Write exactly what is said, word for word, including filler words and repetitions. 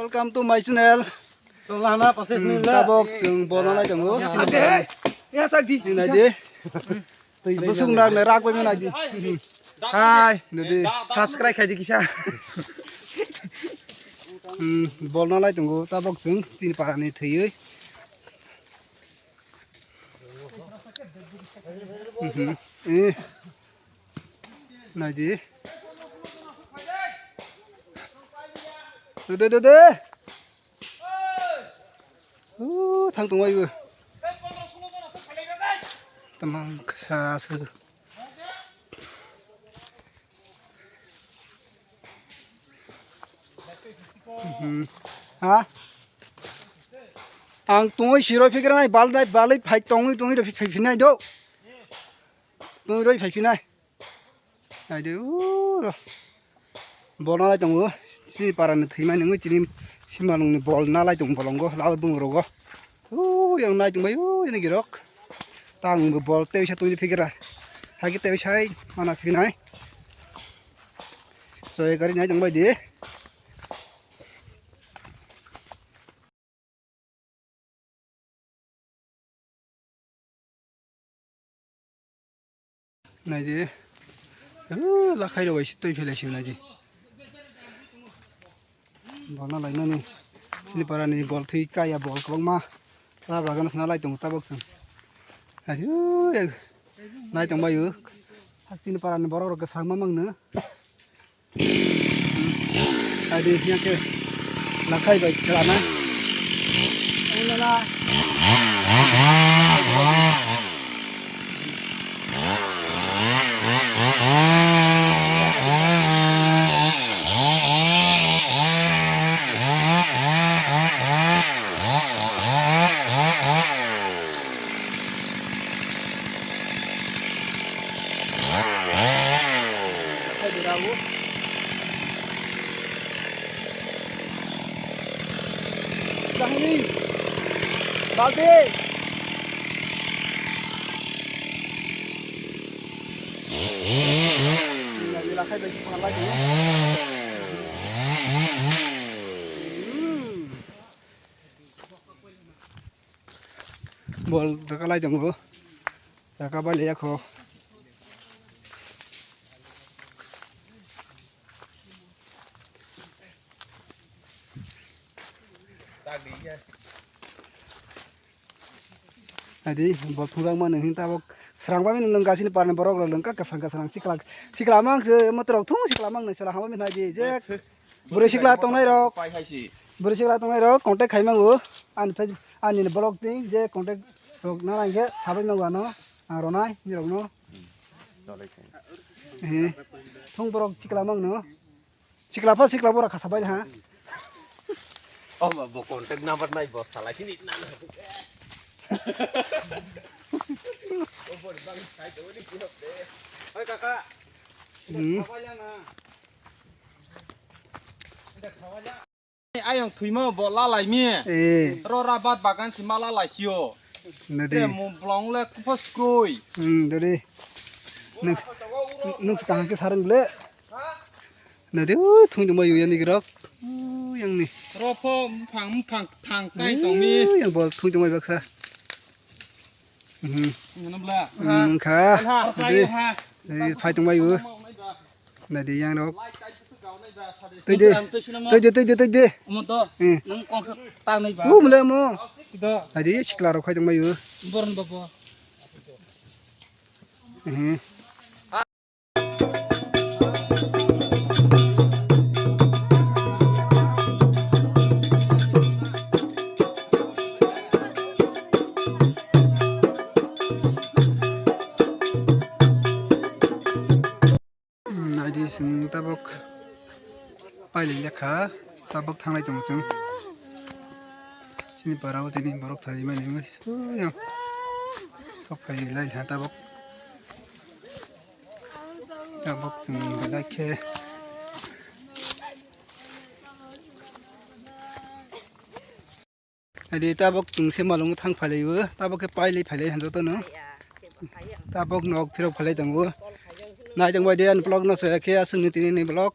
Welcome to my channel. Tolana pasis Hmm, nila. Tabok chwng bol nalai tongo. Ya, sak di. Nai di. Twi bai Busung nang. Rak bai nai di. Hai, nai di. Subscribe khai di kisa. Hmm, bol nalai tongo. Tabok chwng chini para ni thwiwi. Mhm. Eh. Nai di. Dode, dode. Uh, thang tong bai. Tamang kasa su. Mhm. Ha? Ang tongwi siroi phikra nai, bal nai, balwi phai tongwi, tongwi rw phai phinai do. Tongwi rw phai phinai. Nai de, uh, ro. Bol nalai tongo. Chini para ni thwima nungwi chini simalung ni bol nalai tong bolongo, labo bung rogo. Uh, yang nai tong bai, uh, ini girok. Tang bo bol tei sa tongwi phikra. Hagi tei sai mana phinai. Soe gari nai tong bai di. Nai di. Uh, lakhai rok bai si twi philai si nai di. Bolna laimani. Chini para ni bol thwi kaya bol kwbangma. La bagano sna lai tongo tabok chwng. Nai di, uh, nai tong bai uh. Chini para ni borok rok kwchangma mangno. Adi hiya ke lakhai bai khlana. Ang nana. Dahini. Balti. Bol rwkalai tongo. Rwkabai laiya kho. Adi, bol thungjak mani hwn tabok. Srang bai nung gasini parni borok rok lwng kha kwsang kwsang sikla. Sikla mang se motor rok thung sikla mang nai sala hama nai di je. Bwrwi sikla tongnai rok. Pai hai si. Bwrwi sikla tongnai rok contact khai mango. Ani page, ani ni blog ting je contact rok na nang khe sabai mango ano. Ang ronai ni rok no. Tolai khai. He. Thung borok sikla mang no. Sikla pha sikla bora kha sabai ha. Oh, bo contact number nai bo salai ni na na. Oh, bo bang sai to ni sino de. Oi kaka. Hmm. Khabai ya na. Ayang thwima bo lalai mi. Eh. Ro rabat bagan si ma lalai sio. Nadi. Te mo blong le kupas koi. Hmm, dadi. Nung, nung kaham ke sarang le. Nadi, uh, thung tong bai yang ni grok. Uh, yang ni. Ro pho mphang mphang thang kai tong mi. Uh, yang bol thung tong bai baksa. Mhm. Ngono bla. Hmm, kha. Ha, sai ha. Nadi, phai tong bai u. Nadi yang rok. Tui de. Tui de, tui de, tui de. Omo to. Eh. Nang kong ta nai ba. Uh, mle mo. Sido. Nadi sikla rok phai tong bai u. Boron babo. Eh. Naidi chwng tabok pailai lekha, tabok thanglai tongo chwng. Chini para o tini borok thai mani wngwi sok phai lai kha tabok. Tabok chwng belai khe. Adi tabok chwng se malung thang phailai o, tabok khe pailai phailai han joto no. Tabok nok phirok phailai tongo. Nai tong bai de ani vlog no soya khe aswk ni tini ni vlog.